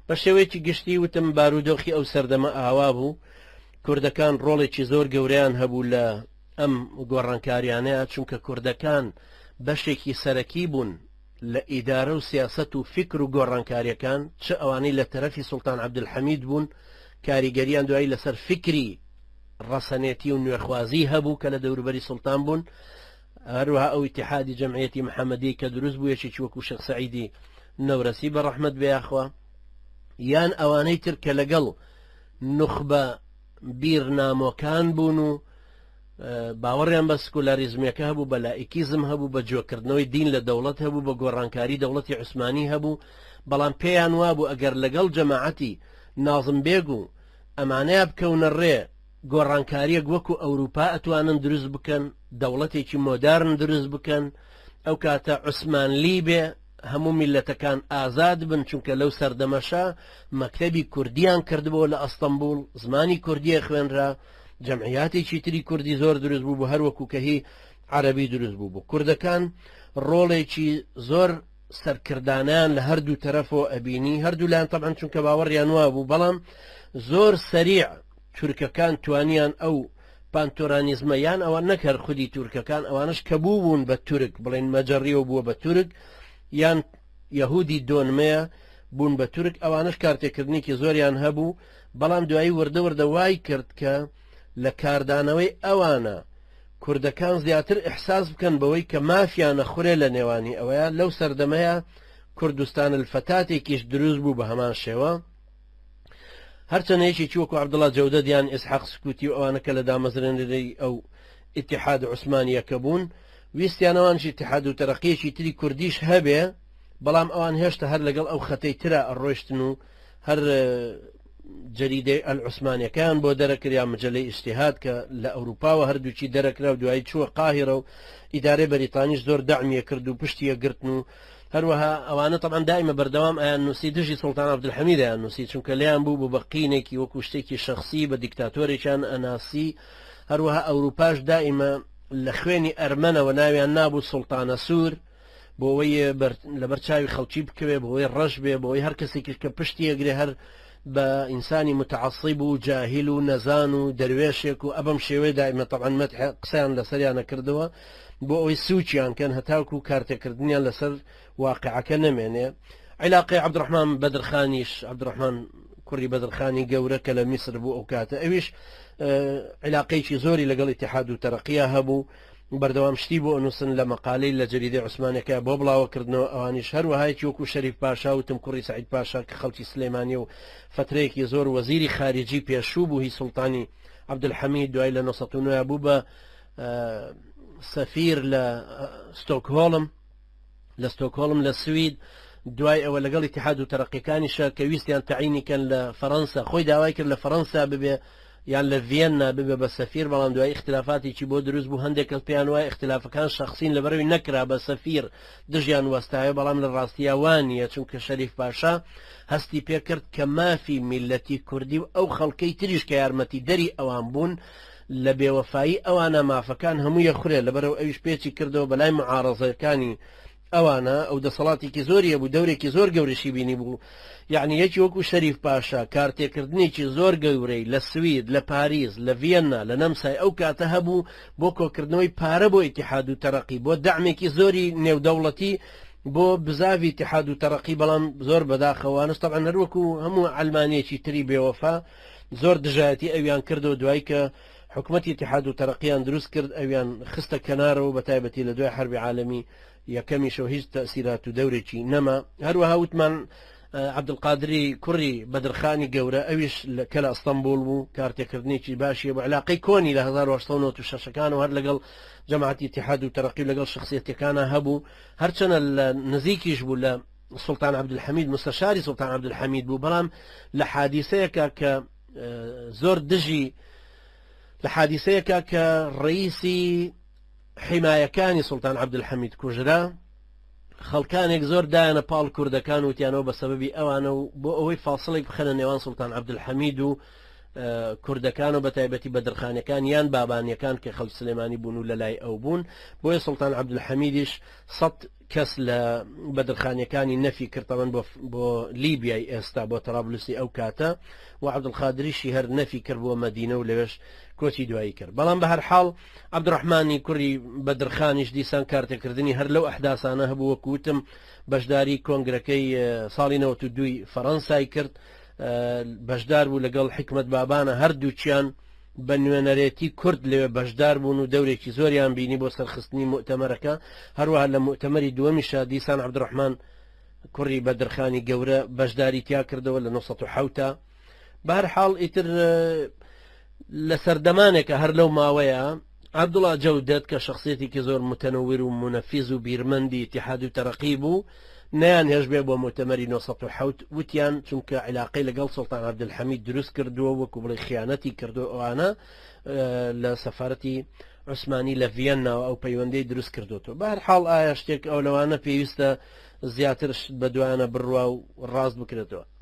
بە شێوەیەکی گشتی وتم بارودۆخی ئەو سەردەمە ئاوا بوو، کوردەکان ڕۆڵێکی زۆر گەورەیان هەبوو لە ئەم گۆڕانکاریانەیە، چونکە کوردەکان بەشێکی سەرەکی بوون لە ئیدارە و سیاسەت و فیکر و گۆڕانکاریەکان، چ ئەوانەی لە تەرەفی سوڵتان عەبدولحەمید بوون کاریگەریان دوایی لەسەر فیکری ڕەسەنێتی و نوێخوازی هەبوو کە لە دەوروبەری سوڵتان بوون، هەروەها ئەو ئیتیحادی جەمعیەتی محەمەدی کە دروست بوو یەکێکی وەکو شێخ سەعیدی نەورەسی بە ڕەحمەت بێ یاخوا، یان ئەوانەی تر کە لەگەڵ نوخبە بیر نامۆکان بوون و باوەڕیان بە سکولاریزمەکە هەبوو، بە لائیکیزم هەبوو، بە جوێکردنەوەی دین لە دەوڵەت هەبوو، بە گۆڕانکاری دەوڵەتی عوسمانی هەبوو، بەڵام پێیان وابوو ئەگەر لەگەڵ جەماعەتی نازم بێگ و ئەمانەیا بکەونە ڕێ گۆڕانکاریەک وەکو ئەوروپا ئەتوانن دروست بکەن، دەوڵەتێکی مۆدارن دروست بکەن، ئەو کاتە عوسمانلی بێ هەموو میللەتەکان ئازاد بن، چونکە لەو سەردەمەشا مەکتەبی کوردیان کردبۆوە لە ئەستەنبوڵ، زمانی کوردیە خوێنرا، جەمعیاتێکی تری کوردی زۆر دروست بوو بوو هەر وەکو کە هی عەرەبی دروست بوو بوو. کوردەکان ڕۆڵێکی زۆر سەرکردانەیان لە هەردوو تەرەفەوە ئەبینی، هەردوو لایان تەبعەن چونکە باوەڕیان وابوو، بەڵام زۆر سەریع تورکەکان توانیان ئەو پانتۆرانیزمە یان ئەوان نەک هەر خودی تورکەکان ئەوانش کە بوو بوون بە تورک بڵێن مەجەڕیەوە بووە بە تورک یان یەهودی دۆنمەیە بوون بە تورک ئەوانش کارتێکردنێکی زۆریان هەبوو بەڵام دوایی وردە وردە وای کرد کە لە کاردانەوەی ئەوانە کوردەکان زیاتر ئیحساس بکەن بەوەی کە مافیانە خورێ لە نێوانی ئەوەیە لەو سەردەمەیە کوردستان الفەتاتێکیش دروست بوو بە هەمان شێوە هەرچەنە یەکێکی وەکو عەبدوڵا جەودەت یان ئیسحاق سکوتی و ئەوانە کە لە دامەزرێنەری ئەو ئیتیحاد عوسمانیەکە بوون ویستیان ئەوانش ئیتیحاد و تەرەقیەکی تری کوردیش هەبێ بەڵام ئەوان هێشتا هەر لەگەڵ ئەو خەتەی ترا ئەڕۆیشتن و هەر جەریدەی ئەلعوسمانیەکەیان بۆ دەرەکرد یا مجلەی ئیجتیهاد کە لە ئەوروپاوە هەردووکی دەرەکرا و دوایی چووە قاهیرە و ئیدارەی بەریتانیش زۆر دەعمیە کرد و پشتیە گرتن و هەروەها ئەوانە تەبعەن دائیمە بەردەوام ئەیان نووسی دژی سوڵتان عەبدولحەمید ئەیان نووسی چونکە لێیان بوو بوو بە قینێکی وەکو شتێکی شەخسی بە دیکتاتۆرێکیان ئەناسی هەروەها ئەوروپاش دائیمە لە خوێنی ئەرمەنەوە ناویان نابوو سوڵتانە سوور بۆ ئەوەی لەبەر چاوی خەڵکی بکەوێ بۆ ئەوەی ڕەش بێ بۆ ئەوەی هەر کەسێکیش کە پشتی ئەگرێ هەر بە ئینسانی متعصب و جاهیل و نەزان و دەروێشێک و ئەبەم شێوەیە دائیمە تەبعەن مەدح قسەیان لەسەریانە کردەوە بۆ ئەوەی سووکیان کەن هەتاکو کارتێکردنیان لەسەر واقعەکە نەمێنێ عیلاقەی عەبدوڕەحمان بەدرخانیش عەبدوڕەحمان کوڕی بەدرخانی گەورە کە لە میسر بوو ئەو کاتە ئەویش عیلاقەیەکی زۆری لەگەڵ ئیتیحاد و تەرەقیە هەبوو بەردەوام شتی بۆ ئەنووسن لە مەقالەی لە جەریدەی عوسمانەکە بۆ بڵاوەکردنەوە ئەوانیش هەروەها یەکی وەکو شەریف پاشا وتم کوڕی سەعید پاشا کە خەڵکی سلێمانیە و فترەیەکی زۆر وەزیری خارجی پێشوو بوو هی سوڵتانی عەبدولحەمید دوای لە 909 بوو بە سەفیر لە ستۆکهۆڵم لە ستۆکهۆڵم لە سوید دوای ئەوە لەگەڵ ئیتیحاد و تەرەقیەکانیشە کە ویستیان تەعینی کەن لە فەرەنسا خۆی داوای کرد لە فەرەنسا ببێ یان لە ڤیەننا ببێ بە سەفیر بەڵام دوای ئیختلافاتێکی بۆ دروست بوو هەندێک کەس پێیان وایە ئیختلافەکان شەخسین لەبەرەوەی نەکرا بە سەفیر دژیان وەستایە بەڵام لە ڕاستیا وا نییە چونکە شەریف پاشا هەستی پێکرد کە مافی میللەتی کوردی و ئەو خەڵکەی تریش کە یارمەتی دەری ئەوان بوون لە بێوەفایی ئەوانە مافەکان هەموو یەخورێ لەبەرئەوە ئەویش پێچی کردەوە بەلای معارەزەکانی ئەوانە ئەو دەسەڵاتێکی زۆری هەبوو دەورێکی زۆر گەورەشی بینی بوو یعنی یەکی وەکو شەریف پاشا کارتێکردنێکی زۆر گەورەی لە سوید لە پاریس لە ڤیەننا لە نەمسای ئەو کاتە هەبوو بۆ کۆکردنەوەی پارە بۆ ئیتیحاد و تەرەقی بۆ دەعمێکی زۆری نێودەوڵەتی بۆ بزاڤی ئیتیحاد و تەرەقی بەڵام زۆر بەداخەوانش تەبعەن هەروەکو هەموو عەلمانیەکی تری بێوەفا زۆر دژایەتی ئەویان کردەوە دوای کە حکومەتی ئیتیحاد و تەرەقیان دروست کرد ئەویان خستە کەنارەوە بە تایبەتی لە دوای حەربی عالەمی یەکەمیشەوە هیچ تەسیرات و دەورێکی نەما هەروەها وتمان عەبدولقادری کوڕی بەدرخانی گەورە ئەویش کە لە ئەستەنبوڵ بوو کارتێکردنێکی باشی بۆ علاقەی کۆنی لە 1996 ەکان و هەر لەگەڵ جەماعەتی ئیتیحاد و تەرەقی و لەگەڵ شخصیەتەکانە هەبوو هەرچەنە لە نزیکیش بوو لە سوڵتان عەبدولحەمید مستەشاری سوڵتان عەبدولحەمید بوو بەڵام لە حادیسەیەکە کە زۆر دژی لە حادیسەیەکە کە ڕئیسی حیمایەکانی سوڵتان عەبدولحەمید کوژرا خەڵکانێک زۆر دایانە پاڵ کوردەکان وتیانەوە بە سەبەبی ئەوانە و بۆ ئەوەی فاصلێک بخەنە نێوان سوڵتان عەبدولحەمید و کوردەکان و بە تایبەتی بەدرخانەکان یان بابانیەکان کە خەڵک سلێمانی بوون و لە لای ئەو بوون بۆیە سوڵتان عەبدولحەمیدیش سەد. کەس لە بەدرخانیەکانی نەفی کرد تەبەن بۆ بۆ لیبیای ئێستا بۆ تەرابلوسی ئەو کاتە و عەبدولقادریشی هەر نەفی کرد بۆ مەدینە و لەوێش کۆچی دوایی کرد بەڵام بە هەر حاڵ عەبدولڕەحمانی کوڕی بەدرخانیش دیسان کارتێکردنی هەر لەو ئەحداسانە هەبوو وەکو وتم بەشداری کۆنگرەکەی ساڵی 92 فەڕەنسای کرد بەشدار بوو لەگەڵ حیکمەت بابانە هەردووکیان بە نوێنەرێتی کورد لەوێ بەشدار بوون و دەورێکی زۆریان بینی بۆ سەرخستنی موئتەمەرەکە، هەروەها لە موئتەمەری دووەمیشا دیسان عەبدولڕەحمان کوڕی بەدرخانی گەورە بەشداری تیا کردەوە لە 907 تا. بەهەر حاڵ ئیتر لە سەردەمانێکە هەر لەو ماوەیە عەبدوڵا جەودەت کە شخصیەتێکی زۆر متەنەور و مونەفیز و بیرمەندی ئیتیحاد و تەرەقی بوو نەیان هێشت بێ بۆ موتەمەری 907 وتیان چونکە عیلاقەی لەگەڵ سوڵتان عەبدولحەمید دروست کردووە وەکو بڵێ خیانەتی کردو ئەوانە لە سەفارەتی عوسمانی لە ڤیەنناوە ئەو پەیوەندەی دروست کردوتەوە. بە هەر حاڵ ئایا شتێک ئەو لەوانە پێویستە زیاتر شت بە دوایانە بڕوا و ڕاست بکرێتەوە.